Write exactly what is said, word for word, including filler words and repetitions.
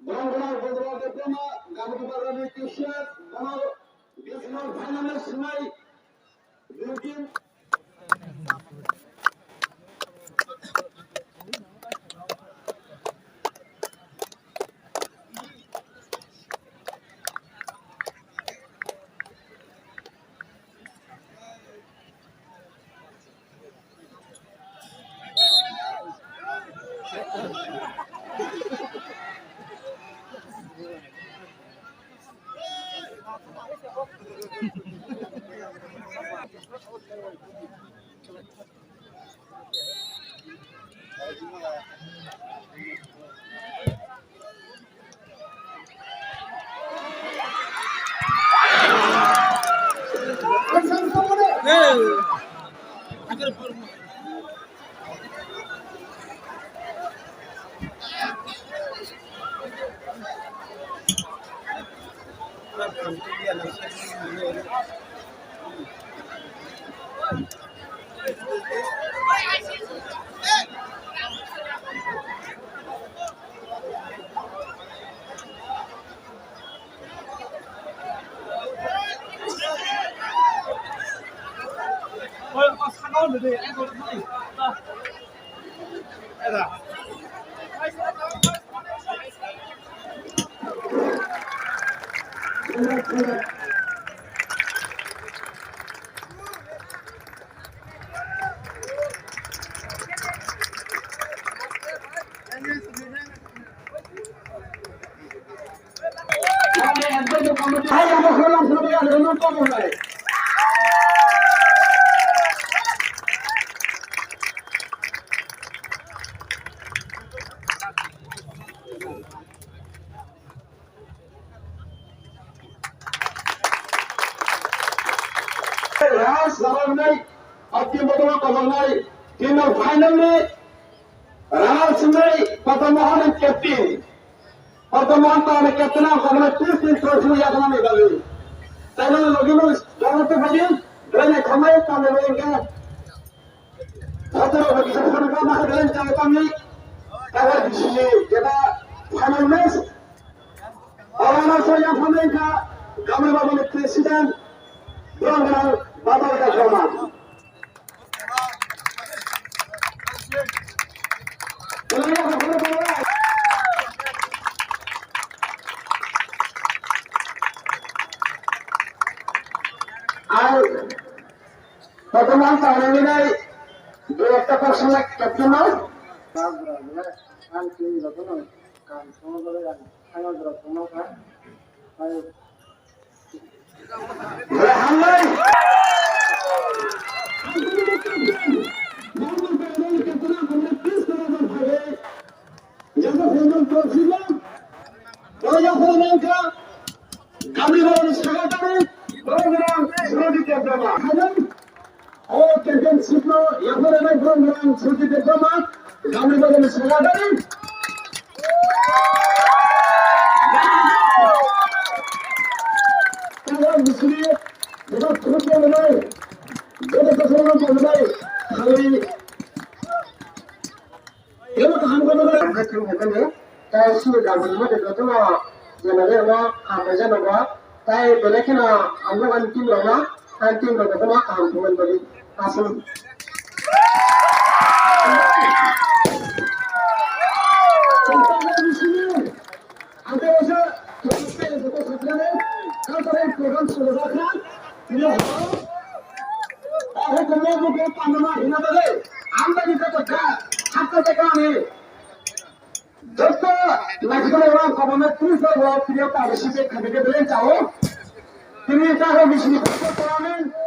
Borok borok Bujra Diploma, Gabri Bagani T-shirt, borok Bismar final sinai, Bilgin. Last round nai, optim botol kobang nai, tino final ni Rana swngnai Padma Mohan ni captain. Padma Mohan ta ni captain ang khamna tris din trophy yakna ni bagwi. Taino logi no dong tu bhai, doi nai khamai ta ni bagwi ke. Photo ro bagi sa khamna ma ha belen chai ta ni. Tawa bisi ni jeba final match. Rana so yang khamai ka, Gamri Babu ni president, Dong Rang Babu ka Joma. Ang kotorma ang tangnai nai dui ekta kok sanai captain no. Ang tini jotono kam songwi bagwi ang thangna jora tongma kha. O championship no yaphar nai borok rang Sujit Debbarma, Gamri Bagani Secretary. Tabuk bisini joto khurupma nai, joto khurupma nai, khali Ebo kaham kono. Ang khe thang hwnmani, tei sini dagwi mate jotono jemani ano hambai jano bo, tei belai kheno hamjak ani team rokno, ani team rok jotono kaham thwngmani bagwi aswk. Ang khe waisa joto saknani cultural program swngjak kha. Tini horo o hukumu buku panama hina bagwi ang bagwi joto kha hakka tei kani joto naisingni rang kobono tris bai bo priyo participate khabe khe belai chao. Tini ta ho bisini tournament.